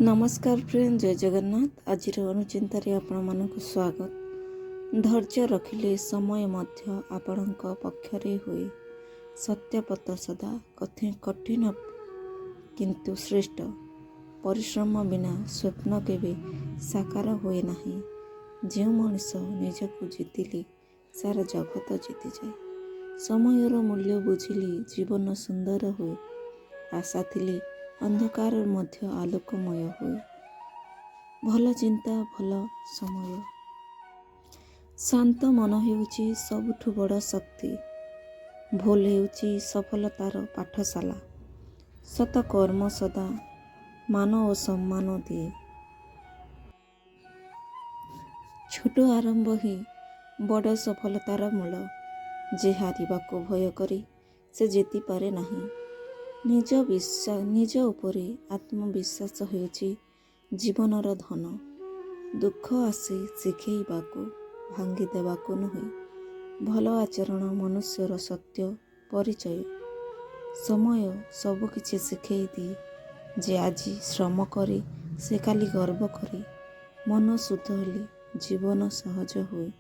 ନମସ୍କାର ଫ୍ରେଣ୍ଡ, ଜୟ ଜଗନ୍ନାଥ। ଆଜିର ଅନୁଚିନ୍ତାରେ ଆପଣମାନଙ୍କୁ ସ୍ୱାଗତ। ଧୈର୍ଯ୍ୟ ରଖିଲେ ସମୟ ମଧ୍ୟ ଆପଣଙ୍କ ପକ୍ଷରେ ହୁଏ। ସତ୍ୟପଥ ସଦା କଠିନ କିନ୍ତୁ ଶ୍ରେଷ୍ଠ। ପରିଶ୍ରମ ବିନା ସ୍ୱପ୍ନ କେବେ ସାକାର ହୁଏ ନାହିଁ। ଯେଉଁ ମଣିଷ ନିଜକୁ ଜିତିଲେ, ସାରା ଜଗତ ଜିତିଯାଏ। ସମୟର ମୂଲ୍ୟ ବୁଝିଲେ ଜୀବନ ସୁନ୍ଦର ହୁଏ। ଆଶା ଥିଲେ ଅନ୍ଧକାର ମଧ୍ୟ ଆଲୋକମୟ ହୁଏ। ଭଲ ଚିନ୍ତା, ଭଲ ସମୟ। ଶାନ୍ତ ମନ ହେଉଛି ସବୁଠୁ ବଡ଼ ଶକ୍ତି। ଭୁଲ ହେଉଛି ସଫଳତାର ପାଠଶାଳା। ସତ କର୍ମ ସଦା ମାନ ଓ ସମ୍ମାନ ଦିଏ। ଛୋଟ ଆରମ୍ଭ ହିଁ ବଡ଼ ସଫଳତାର ମୂଳ। ଯେ ହାରିବାକୁ ଭୟ କରେ, ସେ ଜିତିପାରେ ନାହିଁ। ନିଜ ଉପରେ ଆତ୍ମବିଶ୍ୱାସ ହେଉଛି ଜୀବନର ଧନ। ଦୁଃଖ ଆସେ ଶିଖେଇବାକୁ, ଭାଙ୍ଗି ଦେବାକୁ ନୁହେଁ। ଭଲ ଆଚରଣ ମନୁଷ୍ୟର ସତ୍ୟ ପରିଚୟ। ସମୟ ସବୁକିଛି ଶିଖେଇ ଦିଏ। ଯେ ଆଜି ଶ୍ରମ କରେ, ସେ କାଲି ଗର୍ବ କରେ। ମନ ଶୁଦ୍ଧ ହେଲେ ଜୀବନ ସହଜ ହୁଏ।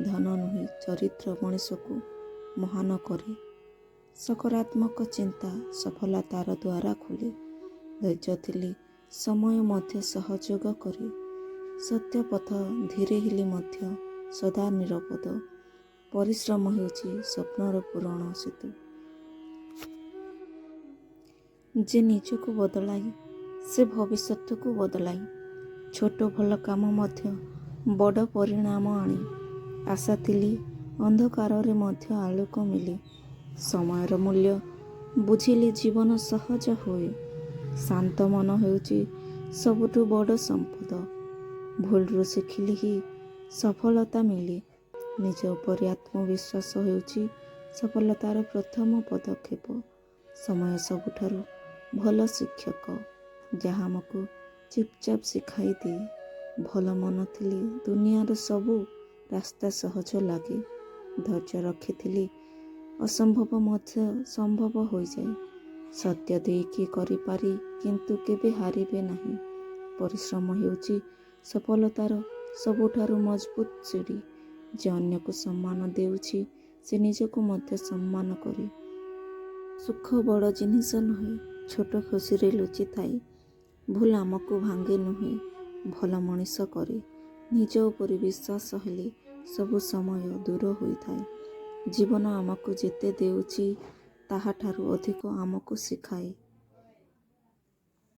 ଧନ ନୁହେଁ, ଚରିତ୍ର ମଣିଷକୁ ମହାନ କରେ। ସକାରାତ୍ମକ ଚିନ୍ତା ସଫଳତାର ଦ୍ୱାର ଖୋଲେ। ଧୈର୍ଯ୍ୟ ଥିଲେ ସମୟ ମଧ୍ୟ ସହଯୋଗ କରେ। ସତ୍ୟ ପଥ ଧୀରେ ହେଲେ ମଧ୍ୟ ସଦା ନିରାପଦ। ପରିଶ୍ରମ ହେଉଛି ସ୍ୱପ୍ନର ପୂରଣ ସେତୁ। ଯେ ନିଜକୁ ବଦଳାଏ, ସେ ଭବିଷ୍ୟତକୁ ବଦଳାଏ। ଛୋଟ ଭଲ କାମ ମଧ୍ୟ ବଡ଼ ପରିଣାମ ଆଣେ। ଆଶା ଥିଲେ ଅନ୍ଧକାରରେ ମଧ୍ୟ ଆଲୋକ ମିଳେ। ସମୟର ମୂଲ୍ୟ ବୁଝିଲେ ଜୀବନ ସହଜ ହୁଏ। ଶାନ୍ତ ମନ ହେଉଛି ସବୁଠୁ ବଡ଼ ସମ୍ପଦ। ଭୁଲରୁ ଶିଖିଲେ ହିଁ ସଫଳତା ମିଳେ। ନିଜ ଉପରେ ଆତ୍ମବିଶ୍ୱାସ ହେଉଛି ସଫଳତାର ପ୍ରଥମ ପଦକ୍ଷେପ। ସମୟ ସବୁଠାରୁ ଭଲ ଶିକ୍ଷକ, ଯାହା ଆମକୁ ଚୁପଚାପ ଶିଖାଇ ଦିଏ। ଭଲ ମନ ଥିଲେ ଦୁନିଆର ସବୁ ରାସ୍ତା ସହଜ ଲାଗେ। ଧୈର୍ଯ୍ୟ ରଖିଥିଲେ ଅସମ୍ଭବ ମଧ୍ୟ ସମ୍ଭବ ହୋଇଯାଏ। ସତ୍ୟ ଦେଇକି କରିପାରି କିନ୍ତୁ କେବେ ହାରିବେ ନାହିଁ। ପରିଶ୍ରମ ହେଉଛି ସଫଳତାର ସବୁଠାରୁ ମଜବୁତ ସିଡ଼ି। ଯେ ଅନ୍ୟକୁ ସମ୍ମାନ ଦେଉଛି, ସେ ନିଜକୁ ମଧ୍ୟ ସମ୍ମାନ କରେ। ସୁଖ ବଡ଼ ଜିନିଷ ନୁହେଁ, ଛୋଟ ଖୁସିରେ ଲୁଚିଥାଏ। ଭୁଲ ଆମକୁ ଭାଙ୍ଗେ ନୁହେଁ, ଭଲ ମଣିଷ କରେ। ନିଜ ଉପରେ ବିଶ୍ୱାସ ହେଲେ ସବୁ ସମୟ ଦୂର ହୋଇଥାଏ। ଜୀବନ ଆମକୁ ଯେତେ ଦେଉଛି, ତାହାଠାରୁ ଅଧିକ ଆମକୁ ଶିଖାଏ।